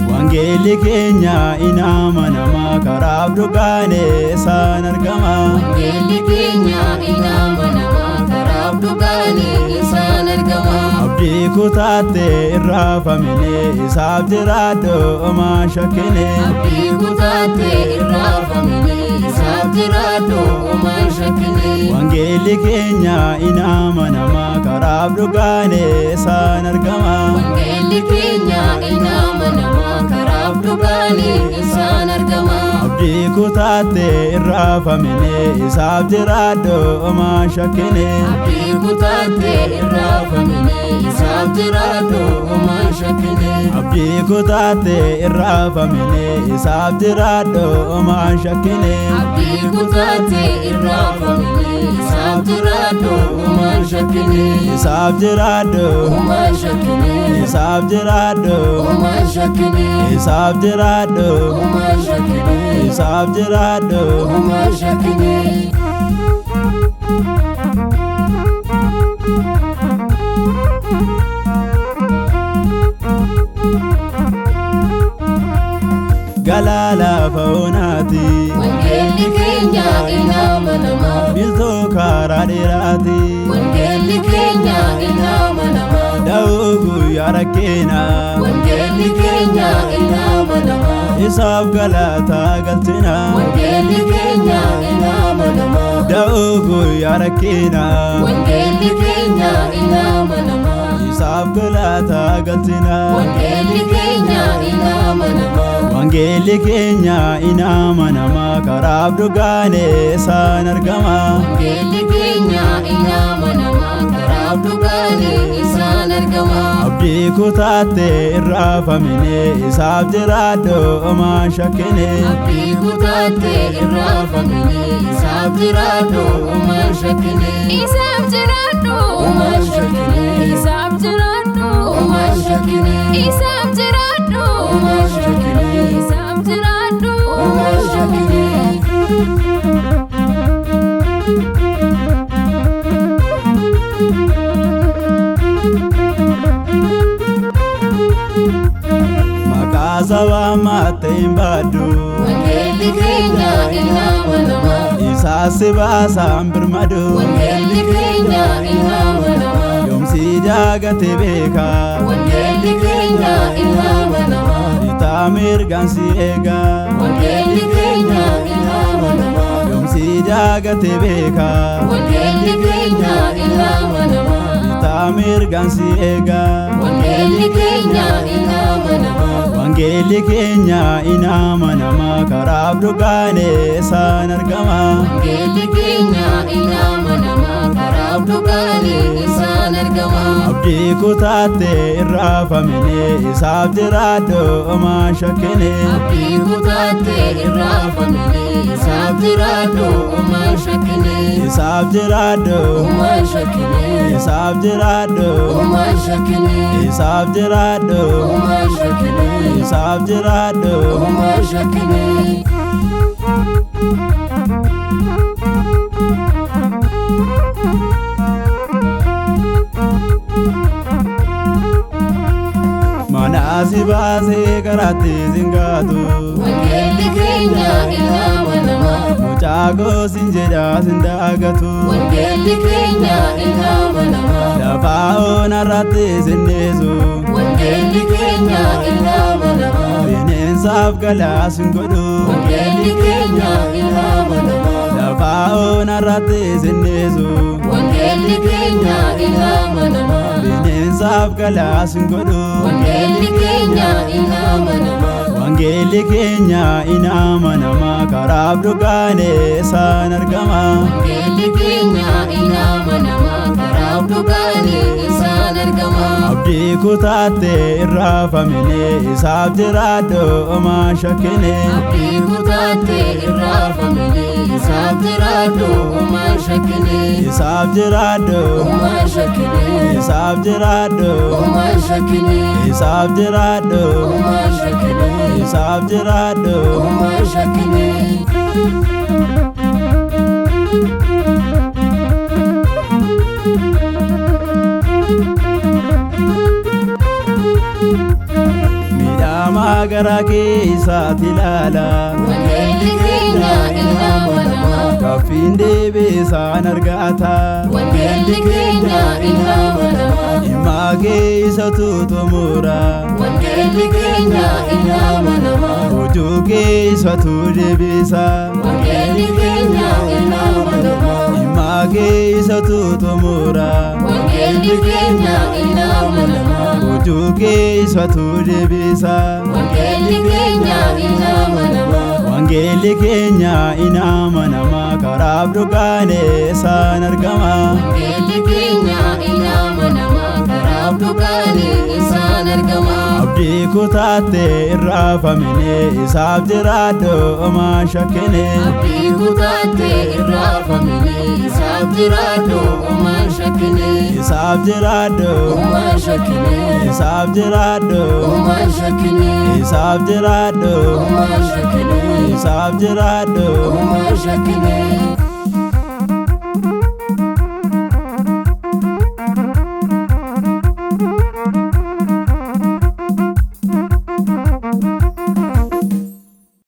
Wangeelli keenya in amanama karaaf dhugaan isaan argama. Wangeelli keenya in amanama karaaf dhugaan isaan argama. Abdii kutaatte irraafamine isaaf jiraadhu homaa shakkine. Abdii kutaatte irraafamine isaaf jiraadhu homaa shakkine. Wangeelli keenya in amanama karaaf dhugaan isaan argama. Wangeelli keenya in amanama karaaf dhugaan isaan argama. Abdii kutaatte irraafamine isaaf jiraadhu homaa shakkine. Abdii kutaatte irraafamine isaaf jiraadhu homaa shakkine. Abdii kutaatte irraafamine isaaf jiraadhu homaa shakkine. Abdii kutaatte irraafamine isaaf jiraadhu homaa shakkine. Isaaf jiraadhu, Homaa shakkine. isaaf jiraadhu, Homaa shakkine. isaaf jiraadhu, Homaa shakkine. isaaf jiraadhu. Homaa shakkine. Galaa lafa onaati, Wangeelli keenya in amanama. biiltuu karaa dheeraati. Wangeelli keenya in amanama. Da'oo guyyaa rakkeena, Wangeelli keenya in amanama. isaaf galataa galchina. Wangeelli keenya in amanama. Da'oo guyyaa rakkeena, Wangeelli keenya in amanama. isaaf galataa galchina. Wangeelli keenya in amanama. Wangeelli keenya in amanama karaaf dhugaan isaan argama. Wangeelli keenya in amanama karaaf dhugaan isaan argama. Abdii kutaatte irraafamine isaaf jiraadhu homaa shakkine. Abdii kutaatte irraafamine isaaf jiraadhu homaa shakkine. Isaaf jiraadhu. Homaa shakkine. Isaaf jiraadhu. Homaa shakkine. Isaaf jiraadhu. Homaa shakkine. Isaaf jiraadhu. Homaa shakkine. Maqaa sabaa maatte hin baadhu, Wangeelli keenya in amanama. isaas si baasaan birmadu. Wangeelli keenya in amanama. Yoomsi daagate beeka, Wangeelli keenya in amanama. bitaa mirgaan si eega. Wangeelli keenya in amanama. Yoomsi daagate beeka, Wangeelli keenya in amanama. bitaa mirgaan si eega. Wangeelli keenya in amanama. Wangeelli keenya in amanama karaaf dhugaan isaan argama. Wangeelli keenya in amanama karaaf dhugaan isaan argama. Abdii kutaatte irraafamine isaaf jiraadhu homaa shakkine. Abdii kutaatte irraafamine isaaf jiraadhu homaa shakkine. Isaaf jiraadhu, Homaa shakkine. isaaf jiraadhu, Homaa shakkine. isaaf jiraadhu, Homaa shakkine. isaaf jiraadhu. Homaa shakkine. Mana si baasee karaatti singaatu, Wangeelli keenya in amanama. mucaa goosin jedhaa sin daagatu. Wangeelli keenya in amanama. Lafaa onarratti sinneesu, Wangeelli keenya in amanama. bineensaaf galaa sin godhu. Wangeelli keenya in amanama. Lafaa onarratti sinneesu, Wangeelli keenya in amanama. bineensaaf galaa sin godhu. Wangeelli keenya in amanama. Wangeelli keenya in amanama karaaf dhugaan isaan argama. Wangeelli keenya in amanama karaaf dhugaan isaan argama. Abdii kutaattee irraafamine isaaf jiraadhu homaa shakkine. Abdii kutaattee irraafamine isaaf jiraadhu homaa shakkine. Isaaf jiraadhu. Homaa shakkine. Isaaf jiraadhu. Homaa shakkine. Isaaf jiraadhu. Homaa shakkine. Isaaf jiraadhu. Homaa shakkine. Miidhamaa garaa keessaati ilaala. Wangeelli keenya ilma namaa. Kaaffiin deebiisaan argata. Wangeelli keenya ilma namaa. Dhimma keessatu xumura. Wangeelli keenya ilma namaa. Hojii keessatu deebisa. Wangeelli keenya ilma namaa. Dhimma keessatu xumura. Wangeelli keenya ilma namaa. Hojii keessatu deebisa. Wangeelli keenya ilma namaa. Wangeelli keenya in amanama karaaf dhugaan isaan argama. Wangeelli keenya ilma namaa. Karaaf dhugaan isaan argama. Abdii kutaattee irraafamine isaaf jiraadhu homaa shakkine. Abdii kutaattee irraafamine isaaf jiraadhu homaa shakkine. Isaaf jiraadhu. Homaa shakkine. Isaaf jiraadhu. Homaa shakkine. Isaaf jiraadhu. Homaa shakkine. Isaaf jiraadhu. Homaa shakkine.